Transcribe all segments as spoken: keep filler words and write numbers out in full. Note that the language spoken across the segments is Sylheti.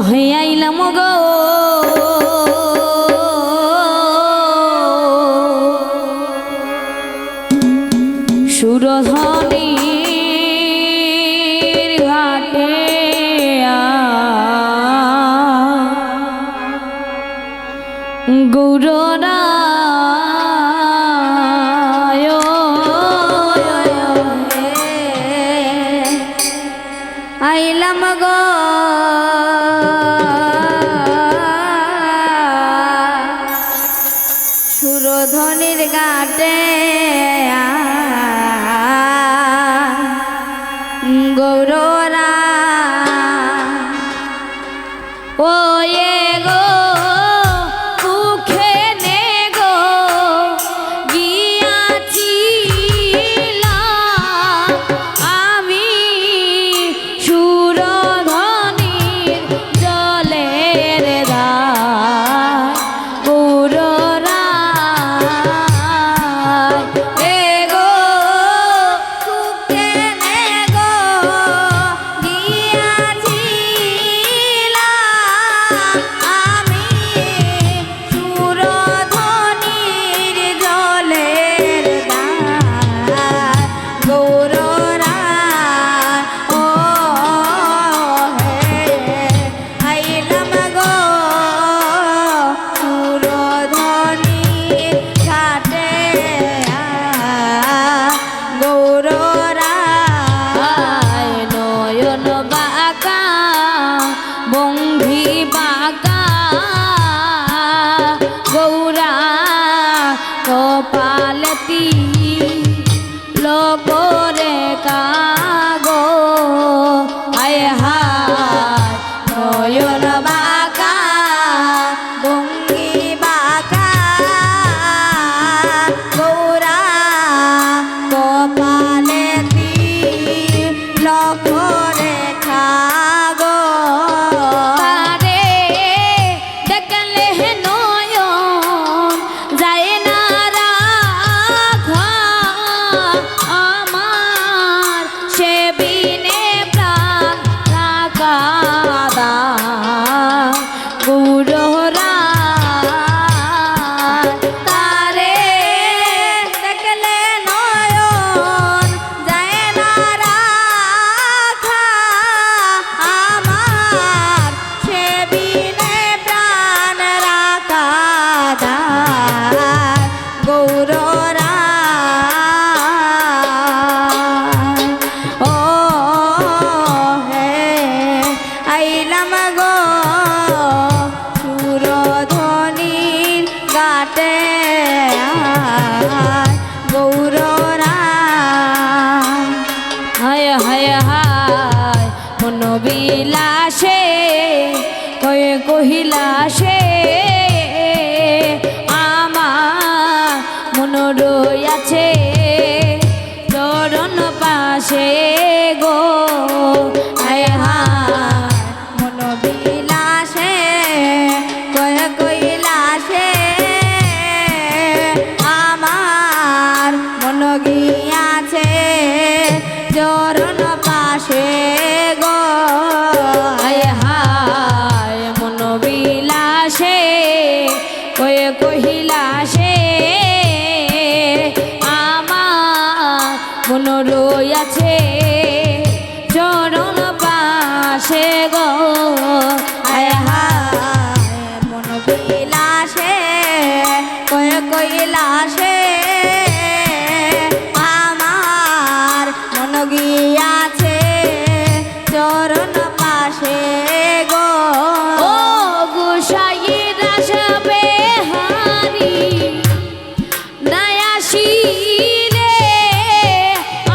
হইয়া আইলাম গো সুরধনির ঘাটে আ গৌররায়। আইলাম গো সুরধনির ঘাটে আ গৌররায়। ও এ গো, কুক্ষণে গো গিয়াছিলাম আমি সুরধনির জলের ধার। গৌররায়, এ গো, কুক্ষণে গো গিয়াছিলাম আমি সুরধনির জলের ধার। গৌররায়, ও হে, আইলাম গো সুরধনির ঘাটে আ গৌররায়। নয়ন বাঁকা, ভঙ্গি বাঁকা, গৌরা কপালে তিলক রেখা গো। হায় হায়, নয়ন বাঁকা, ভঙ্গি বাঁকা, গৌরা কপালে তিলক রেখা গো। তারে দেখলে নয়ন যায় না রাখা, আমার সে বিনে প্রাণ রাখা দায়। গৌররায়, তারে দেখলে নয়ন যায় না রাখা, আমার সে বিনে প্রাণ রাখা দায়। গৌররায়, ও হে, আইলাম গো সুরধনির ঘাটে আ গৌররায়। হায় হায় হায়, মন বিলাসে কয় কহিলা সে, আমার মন রইয়াছে চরণ পাশে গো। হায় হায়, মন বিলাসে কয় কইলা সে, আমার মন গিয়াছে চরণ পাশে গো। হায় হায়, মন বিলাসে কয় কহিলা সে, আমার মন রইয়াছে চরণ পাশে গো। হায় হায়, মন বিলাসে কয় কইলা সে, আমার মন গিয়াছে চরণ পাশে গো। ও গুসাইর রাজা বিহারী, না আসিলে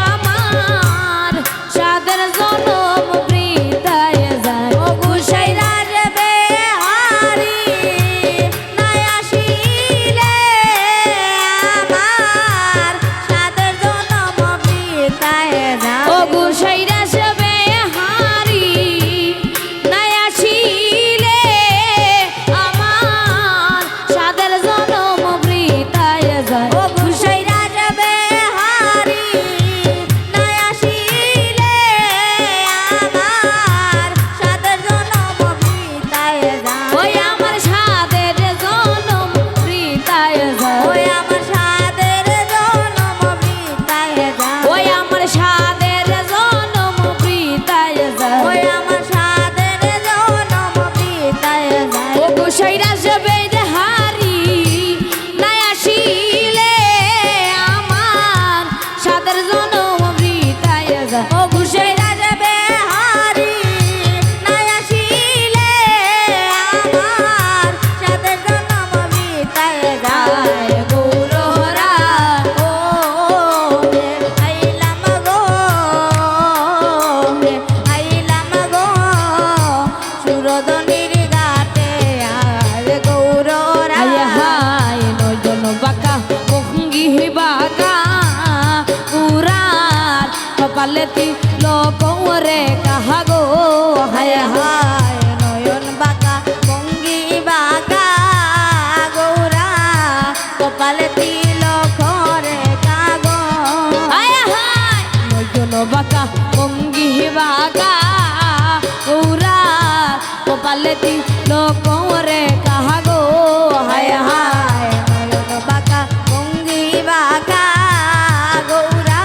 আমার সাধের জনম বৃথায় যায়। ও গুসাইর রাজা বিহারী, না আসিলে তিলক রে কাহা গো, হায় হায়, নয়ন বাঁকা, ভঙ্গি বাঁকা, গৌরা, কপালে তিলক রে কাগো। হায় হায়, নয়ন বাঁকা, ভঙ্গি বাঁকা, গৌরা, কপালে তিলক রে কাগো। হায় হায়, নয়ন বাঁকা, ভঙ্গি বাঁকা, গৌরা,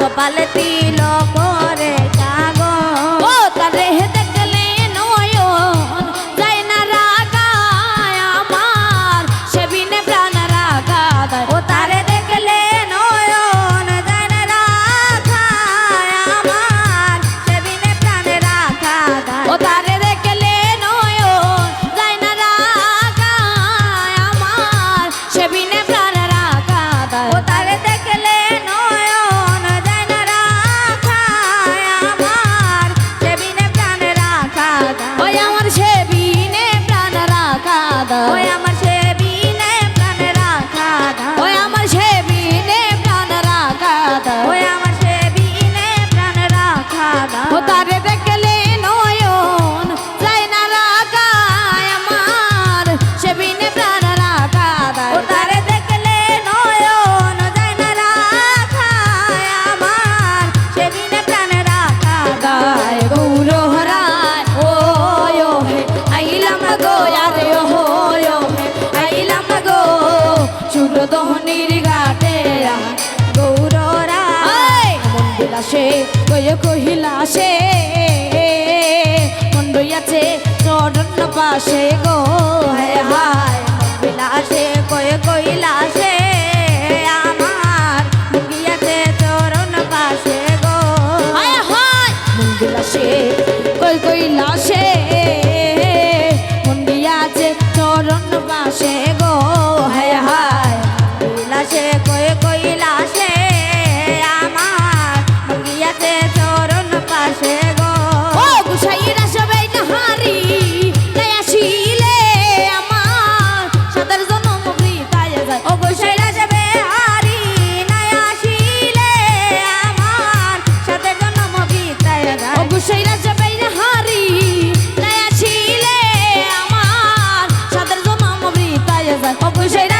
কপালে তিলক রে কাগো। ও তারে দেখলে নয়ন যায় না রাখা আমার, সে বিনে প্রাণ রাখা দায়। ও তারে দেখলে নয়ন যায় না রাখা আমার, সে বিনে প্রাণ রাখা দায়। ও তারে দেখলে নয়ন যায় না রাখা আমার, সে বিনে প্রাণ রাখা দায়। ও তারে দেখলে নয়ন যায় না রাখা আমার, সে বিনে প্রাণ রাখা দায়। ওই আমার সে বিনে প্রাণ রাখা দায়। ওই আমার সে বিনে প্রাণ রাখা দায়। ওই আমার সে বিনে প্রাণ রাখা দায়। ওই আমার সে বিনে প্রাণ রাখা দায়। ও তারে দেখলে নয়ন যায় না রাখা আমার, সে বিনে প্রাণ রাখা দায়। ও তারে দেখলে নয়ন যায় না রাখা আমার, সে বিনে প্রাণ রাখা দায়। গৌর হরায়, ও, ও হে, আইলাম গো, আরে ও, ও হে, আইলাম গো, সুরধনির ঘাটে। গৌর রায়, এই! মন বিলাসে, কয়ে কহিলাসে, মন রইয়াছে চরণ পাশে গো। হায় হায়, মন বিলাসে, কয়ে কহিলাসে, আমার মন গিয়াছে চরণ পাশে গো। হায় হায়, মন বিলাসে, কয়ে কহিলাসে, মন গিয়াছে চরণ পাশে গো। হায় হায়, বিলাসে কয়ে কহিলাসে, আমার মন গিয়াছে চরণ পাশে গো। ও গুসাইরা সবাই নাহারি, নাই আসিলে আমার সাতের জনম বৃথায় যায়। ও গুসাইরা সবাই হারি, নাই আসিলে আমার সাতের জনম বৃথায় যায়। ও গুসাইরা সবাই নাহারি, নাই আসিলে আমার সাতের জনম বৃথায় যায়। ও গুসাইরা